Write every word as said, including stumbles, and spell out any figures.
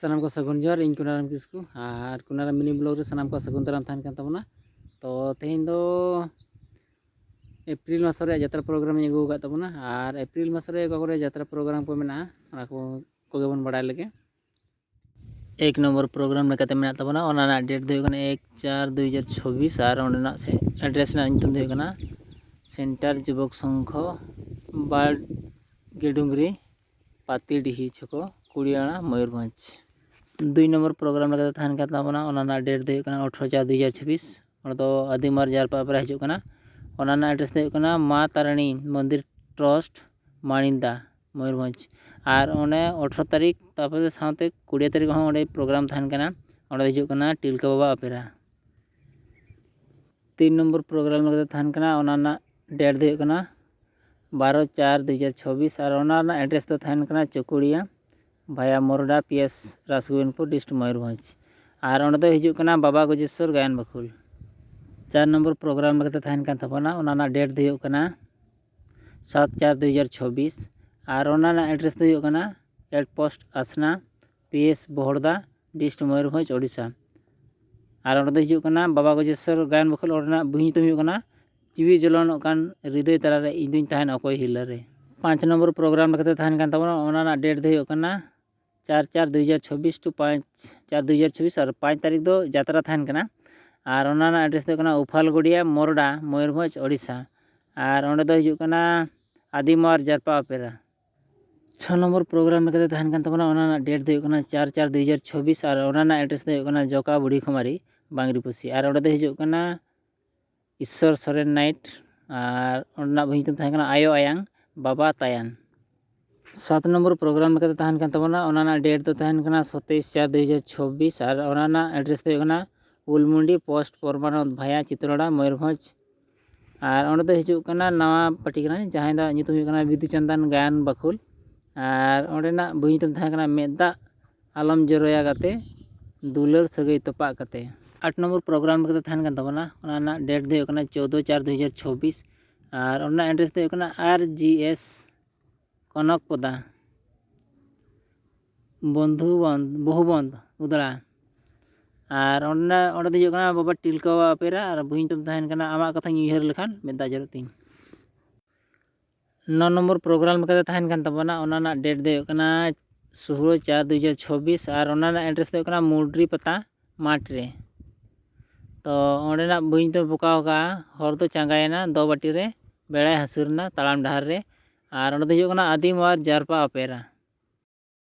ᱥᱟᱱᱟᱢ ᱠᱚ ᱥᱟᱹᱜᱩᱱ ᱡᱚᱦᱟᱨ᱾ ᱤᱧ ᱠᱩᱱᱟᱨᱟᱢ ᱠᱤᱥᱠᱩ ᱟᱨ ᱠᱩᱱᱟᱨᱟᱢ ᱢᱤᱱᱤ ᱵᱞᱚᱜ ᱨᱮ ᱥᱟᱱᱟᱢ ᱠᱚ ᱥᱟᱹᱜᱩᱱ ᱫᱟᱨᱟᱢ ᱛᱟᱦᱮᱱ ᱠᱟᱱ ᱛᱟᱵᱚᱱᱟ᱾ ᱛᱚ ᱛᱮᱦᱮᱧ ᱫᱚ ᱮᱯᱨᱤᱞ ᱢᱟᱥ ᱨᱮᱭᱟᱜ ᱡᱟᱛᱨᱟ ᱯᱨᱳᱜᱨᱟᱢ ᱤᱧ ᱟᱹᱜᱩ ᱟᱠᱟᱫ ᱛᱟᱵᱚᱱᱟ, ᱟᱨ ᱮᱯᱨᱤᱞ ᱢᱟᱥ ᱨᱮ ᱚᱠᱟ ᱠᱚᱨᱮ ᱡᱟᱛᱨᱟ ᱯᱨᱳᱜᱨᱟᱢ ᱠᱚ ᱢᱮᱱᱟᱜᱼᱟ, ᱚᱱᱟ ᱠᱚ ᱠᱚᱜᱮ ᱵᱚᱱ ᱵᱟᱲᱟᱭ ᱞᱮᱜᱮ᱾ ᱮᱠ ᱱᱚᱢᱵᱚᱨ ᱯᱨᱳᱜᱨᱟᱢ ᱞᱮᱠᱟᱛᱮ ᱢᱮᱱᱟᱜ ᱛᱟᱵᱚᱱᱟ, ᱚᱱᱟ ᱨᱮᱱᱟᱜ ᱰᱮᱴ ᱫᱚ ᱦᱩᱭᱩᱜ ᱠᱟᱱᱟ ᱮᱠ ᱪᱟᱨ ᱫᱩᱭ ᱦᱟᱡᱟᱨ ᱪᱷᱚᱵᱵᱤᱥ, ᱟᱨ ᱚᱸᱰᱮᱱᱟᱜ ᱮᱰᱨᱮᱥ ᱨᱮᱱᱟᱜ ᱧᱩᱛᱩᱢ ᱫᱚ ᱦᱩᱭᱩᱜ ᱠᱟᱱᱟ ᱥᱮᱱᱴᱟᱨ ᱡᱩᱵᱚᱠ ᱥᱚᱝᱜᱷᱚ, ᱵᱟᱲᱜᱮᱰᱩᱝᱨᱤ, ᱯᱟᱛᱤᱰᱤᱦᱤ ᱪᱷᱚᱠᱚ, ᱠᱩᱲᱤᱭᱟᱲᱟ, ᱢᱚᱭᱩᱨᱵᱷᱚᱸᱡᱽ᱾ ᱫᱩᱭ ᱱᱚᱢᱵᱚᱨ ᱯᱨᱳᱜᱨᱟᱢ ᱞᱮᱠᱟᱛᱮ ᱛᱟᱦᱮᱱ ᱠᱟᱱ ᱛᱟᱵᱚᱱᱟ, ᱚᱱᱟ ᱨᱮᱱᱟᱜ ᱰᱮᱴ ᱫᱚ ᱦᱩᱭᱩᱜ ᱠᱟᱱᱟ ᱟᱴᱷᱨᱚ ᱪᱟᱨ ᱫᱩᱭ ᱦᱟᱡᱟᱨ ᱪᱷᱚᱵᱵᱤᱥ᱾ ᱚᱱᱟ ᱫᱚ ᱟᱹᱫᱤᱢᱟᱨ ᱡᱟᱨᱯᱟ ᱯᱮᱨᱟ ᱦᱤᱡᱩᱜ ᱠᱟᱱᱟ᱾ ᱚᱱᱟ ᱨᱮᱱᱟᱜ ᱮᱰᱨᱮᱥ ᱫᱚ ᱦᱩᱭᱩᱜ ᱠᱟᱱᱟ ᱢᱟ ᱛᱟᱨᱤᱬᱤ ᱢᱚᱱᱫᱤᱨ ᱴᱨᱟᱥᱴ, ᱢᱟᱱᱤᱱᱫᱟ, ᱢᱚᱭᱩᱨᱵᱷᱚᱸᱡᱽ᱾ ᱟᱨ ᱚᱱᱮ ᱟᱴᱷᱨᱚ ᱛᱟᱹᱨᱤᱠᱷ, ᱛᱟᱨᱯᱚᱨᱮ ᱥᱟᱶᱛᱮ ᱠᱩᱲᱤ ᱛᱟᱹᱨᱤᱠᱷ ᱦᱚᱸ ᱚᱸᱰᱮ ᱯᱨᱳᱜᱨᱟᱢ ᱛᱟᱦᱮᱱ ᱠᱟᱱᱟ᱾ ᱚᱸᱰᱮ ᱦᱤᱡᱩᱜ ᱠᱟᱱᱟ ᱴᱤᱞᱠᱟᱹ ᱵᱟᱵᱟ ᱚᱯᱮᱨᱟ᱾ ᱛᱤᱱ ᱱᱚᱢᱵᱚᱨ ᱯᱨᱳᱜᱨᱟᱢ ᱞᱮᱠᱟᱛᱮ ᱛᱟᱦᱮᱱ ᱠᱟᱱᱟ, ᱚᱱᱟ ᱨᱮᱱᱟᱜ ᱰᱮᱴ ᱫᱚ ᱦᱩᱭᱩᱜ ᱠᱟᱱᱟ ᱵᱟᱨᱚ ᱪᱟᱨ ᱫᱩ ᱦᱟᱡᱟᱨ ᱪᱷᱚᱵᱵᱤᱥ, ᱟᱨ ᱚᱱᱟ ᱨᱮᱱᱟᱜ ᱮᱰᱨᱮᱥ ᱫᱚ ᱛᱟᱦᱮᱱ ᱠᱟᱱᱟ ᱪᱚᱠᱩᱲᱤᱭᱟ ᱵᱷᱟᱭᱟ ᱢᱚᱨᱚᱰᱟ, ᱯᱤ ᱮᱥ ᱨᱟᱥᱜᱳᱵᱤᱱᱫᱯᱩᱨ, ᱰᱤᱥᱴ ᱢᱚᱭᱩᱨᱵᱷᱚᱸᱡᱽ᱾ ᱟᱨ ᱚᱸᱰᱮ ᱫᱚ ᱦᱤᱡᱩᱜ ᱠᱟᱱᱟ ᱵᱟᱵᱟ ᱜᱚᱡᱮᱥᱣᱚᱨ ᱜᱟᱭᱟᱱ ᱵᱟᱠᱷᱳᱞ᱾ ᱪᱟᱨ ᱱᱚᱢᱵᱚᱨ ᱯᱨᱳᱜᱨᱟᱢ ᱞᱮᱠᱟᱛᱮ ᱛᱟᱦᱮᱱ ᱠᱟᱱ ᱛᱟᱵᱚᱱᱟ, ᱚᱱᱟ ᱨᱮᱱᱟᱜ ᱰᱮᱴ ᱫᱚ ᱦᱩᱭᱩᱜ ᱠᱟᱱᱟ ᱥᱟᱛ ᱪᱟᱨ ᱫᱩ ᱦᱟᱡᱟᱨ ᱪᱷᱚᱵᱵᱤᱥ, ᱟᱨ ᱚᱱᱟ ᱨᱮᱱᱟᱜ ᱮᱰᱨᱮᱥ ᱫᱚ ᱦᱩᱭᱩᱜ ᱠᱟᱱᱟ at post Asna, P S Baharda, dist Mayurbhanj, Odisha. ᱟᱨ ᱚᱸᱰᱮ ᱫᱚ ᱦᱤᱡᱩᱜ ᱠᱟᱱᱟ ᱵᱟᱵᱟ ᱜᱚᱡᱮᱥᱣᱚᱨ ᱜᱟᱭᱟᱱ ᱵᱟᱠᱷᱳᱞ᱾ ᱚᱸᱰᱮᱱᱟᱜ ᱵᱳᱭ ᱧᱩᱛᱩᱢ ᱦᱩᱭᱩᱜ ᱠᱟᱱᱟ ᱡᱤᱣᱤ ᱡᱚᱞᱚᱱᱚᱜ ᱠᱟᱱ ᱦᱨᱤᱫᱟᱹᱭ ᱛᱟᱞᱟᱨᱮ ᱤᱧ ᱫᱩᱧ ᱛᱟᱦᱮᱱ ᱚᱠᱚᱭ ᱦᱤᱨᱞᱟᱹ ᱨᱮ᱾ ᱯᱟᱸᱪ ᱱᱚᱢᱵᱚᱨ ᱯᱨᱳᱜᱨᱟᱢ ᱞᱮᱠᱟᱛᱮ ᱛᱟᱦᱮᱱ ᱠᱟᱱ ᱛᱟᱵᱚᱱᱟ, ᱚᱱᱟ ᱨᱮᱱᱟᱜ ᱰᱮᱴ ᱫᱚ ᱦᱩᱭᱩᱜ ᱠᱟᱱᱟ ᱪᱟᱨ ᱪᱟᱨ ᱫᱩᱭ ᱦᱟᱡᱟᱨ ᱪᱷᱚᱵᱵᱤᱥ to ᱯᱟᱸᱪ ᱪᱟᱨ ᱫᱩᱭ ᱦᱟᱡᱟᱨ ᱪᱷᱚᱵᱵᱤᱥ, ᱟᱨ ᱯᱟᱸᱪ ᱛᱟᱹᱨᱤᱠᱷ ᱫᱚ ᱡᱟᱛᱨᱟ ᱛᱟᱦᱮᱱ ᱠᱟᱱᱟ᱾ ᱟᱨ ᱚᱱᱟ ᱨᱮᱱᱟᱜ ᱮᱰᱨᱮᱥ ᱫᱚ ᱦᱩᱭᱩᱜ ᱠᱟᱱᱟ ᱩᱯᱷᱟᱞᱜᱚᱰᱤᱭᱟ, ᱢᱚᱨᱰᱟ, ᱢᱚᱭᱩᱨᱵᱷᱚᱸᱡᱽ, ᱳᱰᱤᱥᱟ᱾ ᱟᱨ ᱚᱸᱰᱮ ᱫᱚ ᱦᱤᱡᱩᱜ ᱠᱟᱱᱟ ᱟᱹᱫᱤᱢᱟᱨ ᱡᱟᱨᱯᱟ ᱚᱯᱮᱨᱟ᱾ ᱪᱷᱚ ᱱᱚᱢᱵᱚᱨ ᱯᱨᱳᱜᱨᱟᱢ ᱞᱮᱠᱟᱛᱮ ᱛᱟᱦᱮᱱ ᱠᱟᱱ ᱛᱟᱵᱚᱱᱟ, ᱚᱱᱟ ᱨᱮᱱᱟᱜ ᱰᱮᱴ ᱫᱚ ᱦᱩᱭᱩᱜ ᱠᱟᱱᱟ ᱪᱟᱨ ᱪᱟᱨ ᱫᱩᱭ ᱦᱟᱡᱟᱨ ᱪᱷᱚᱵᱵᱤᱥ, ᱟᱨ ᱚᱱᱟ ᱨᱮᱱᱟᱜ ᱮᱰᱨᱮᱥ ᱫᱚ ᱦᱩᱭᱩᱜ ᱠᱟᱱᱟ ᱡᱚᱠᱟ ᱵᱩᱲᱦᱤ ᱠᱷᱩᱢᱟᱨᱤ, ᱵᱟᱝᱨᱤᱯᱚᱥᱤ᱾ ᱟᱨ ᱚᱸᱰᱮ ᱫᱚ ᱦᱤᱡᱩᱜ ᱠᱟᱱᱟ ᱤᱥᱥᱚᱨ ᱥᱚᱨᱮᱱ ᱱᱟᱭᱤᱴ, ᱟᱨ ᱚᱸᱰᱮᱱᱟᱜ ᱵᱳᱭ ᱧᱩᱛᱩᱢ ᱛᱟᱦᱮᱸ ᱠᱟᱱᱟ ᱟᱭᱳ ᱟᱭᱟᱝ ᱵᱟᱵᱟ ᱛᱟᱭᱟᱱ᱾ ᱥᱟᱛ ᱱᱚᱢᱵᱚᱨ ᱯᱨᱳᱜᱨᱟᱢ ᱞᱮᱠᱟᱛᱮ ᱛᱟᱦᱮᱱ ᱠᱟᱱ ᱛᱟᱵᱚᱱᱟ, ᱚᱱᱟ ᱨᱮᱱᱟᱜ ᱰᱮᱴ ᱫᱚ ᱛᱟᱦᱮᱱ ᱠᱟᱱᱟ ᱥᱟᱛᱟᱭᱤᱥ ᱪᱟᱨ ᱫᱩᱭ ᱦᱟᱡᱟᱨ ᱪᱷᱚᱵᱵᱤᱥ, ᱟᱨ ᱚᱱᱟ ᱨᱮᱱᱟᱜ ᱮᱰᱨᱮᱥ ᱫᱚ ᱦᱩᱭᱩᱜ ᱠᱟᱱᱟ ᱩᱞᱢᱩᱱᱰᱤ ᱯᱳᱥᱴ ᱯᱚᱨᱢᱟᱱᱚᱱᱫ ᱵᱷᱟᱭᱟ ᱪᱤᱛᱨᱚᱲᱟ, ᱢᱚᱭᱩᱨᱵᱷᱚᱸᱡᱽ᱾ ᱟᱨ ᱚᱸᱰᱮ ᱫᱚ ᱦᱤᱡᱩᱜ ᱠᱟᱱᱟ ᱱᱟᱣᱟ ᱯᱟᱹᱴᱤ ᱠᱟᱱᱟ, ᱡᱟᱦᱟᱸᱭ ᱫᱚ ᱧᱩᱛᱩᱢ ᱦᱩᱭᱩᱜ ᱠᱟᱱᱟ ᱵᱤᱫᱩ ᱪᱟᱸᱫᱟᱱ ᱜᱟᱭᱟᱱ ᱵᱟᱠᱷᱳᱞ, ᱟᱨ ᱚᱸᱰᱮᱱᱟᱜ ᱵᱳᱭ ᱧᱩᱛᱩᱢ ᱛᱟᱦᱮᱸ ᱠᱟᱱᱟ ᱢᱮᱫ ᱫᱟᱜ ᱟᱞᱚᱢ ᱡᱚᱨᱚᱭᱟ ᱜᱟᱛᱮ, ᱫᱩᱞᱟᱹᱲ ᱥᱟᱹᱜᱟᱹᱭ ᱛᱚᱯᱟᱜ ᱠᱟᱛᱮ᱾ ᱟᱴ ᱱᱚᱢᱵᱚᱨ ᱯᱨᱳᱜᱨᱟᱢ ᱞᱮᱠᱟᱛᱮ ᱛᱟᱦᱮᱱ ᱠᱟᱱ ᱛᱟᱵᱚᱱᱟ, ᱚᱱᱟ ᱨᱮᱱᱟᱜ ᱰᱮᱴ ᱫᱚ ᱦᱩᱭᱩᱜ ᱠᱟᱱᱟ ᱪᱳᱫᱫᱳ ᱪᱟᱨ ᱫᱩ ᱦᱟᱡᱟᱨ ᱪᱷᱚᱵᱵᱤᱥ, ᱟᱨ ᱚᱱᱟ ᱨᱮᱱᱟᱜ ᱮᱰᱨᱮᱥ ᱫᱚ ᱦᱩᱭᱩᱜ ᱠᱟᱱᱟ ᱟᱨ ᱡᱤ ᱮᱥ ᱠᱚᱱᱚᱠ ᱯᱚᱫᱟ᱾ ᱵᱚᱱᱫᱷᱩ ᱵᱚᱱᱫᱷ ᱵᱚᱦᱩ ᱵᱚᱱᱫᱷ ᱩᱫᱽᱲᱟ᱾ ᱟᱨ ᱚᱸᱰᱮ ᱚᱸᱰᱮ ᱫᱚ ᱦᱩᱭᱩᱜ ᱠᱟᱱᱟ ᱵᱟᱵᱟ ᱴᱤᱞᱠᱟᱹ ᱵᱟᱵᱟ ᱚᱯᱮᱨᱟ ᱟᱨ ᱵᱟᱹᱦᱩ ᱧᱩᱛᱩᱢ ᱛᱟᱦᱮᱱ ᱠᱟᱱᱟ ᱟᱢᱟᱜ ᱠᱟᱛᱷᱟᱧ ᱩᱭᱦᱟᱹᱨ ᱞᱮᱠᱷᱟᱱ ᱢᱮᱫ ᱫᱟᱜ ᱡᱚᱨᱚᱜ ᱛᱤᱧ᱾ ᱱᱚ ᱱᱚᱢᱵᱚᱨ ᱯᱨᱳᱜᱨᱟᱢ ᱞᱮᱠᱟᱛᱮ ᱛᱟᱦᱮᱱ ᱠᱟᱱ ᱛᱟᱵᱚᱱᱟ, ᱚᱱᱟ ᱨᱮᱱᱟᱜ ᱰᱮᱴ ᱫᱚ ᱦᱩᱭᱩᱜ ᱠᱟᱱᱟ ᱥᱳᱞᱳ ᱪᱟᱨ ᱫᱩ ᱦᱟᱡᱟᱨ ᱪᱷᱚᱵᱵᱤᱥ ᱟᱨ ᱚᱱᱟ ᱨᱮᱱᱟᱜ ᱮᱰᱨᱮᱥ ᱫᱚ ᱦᱩᱭᱩᱜ ᱠᱟᱱᱟ ᱢᱩᱰᱨᱤ ᱯᱟᱛᱟ ᱢᱟᱴᱷ ᱨᱮ᱾ ᱛᱚ ᱚᱸᱰᱮᱱᱟᱜ ᱵᱟᱹᱧ ᱫᱚ ᱵᱚᱠᱟᱣ ᱠᱟᱜᱼᱟ, ᱦᱚᱨ ᱫᱚ ᱪᱟᱸᱜᱟᱭᱮᱱᱟ ᱫᱚ ᱵᱟᱹᱴᱤ ᱨᱮ, ᱵᱮᱲᱟᱭ ᱦᱟᱹᱥᱩᱨ ᱮᱱᱟ ᱛᱟᱲᱟᱢ ᱰᱟᱦᱟᱨ ᱨᱮ᱾ ᱟᱨ ᱚᱸᱰᱮ ᱫᱚ ᱦᱩᱭᱩᱜ ᱠᱟᱱᱟ ᱟᱹᱫᱤᱢ ᱟᱨ ᱡᱟᱨᱯᱟ ᱚᱯᱮᱨᱟ᱾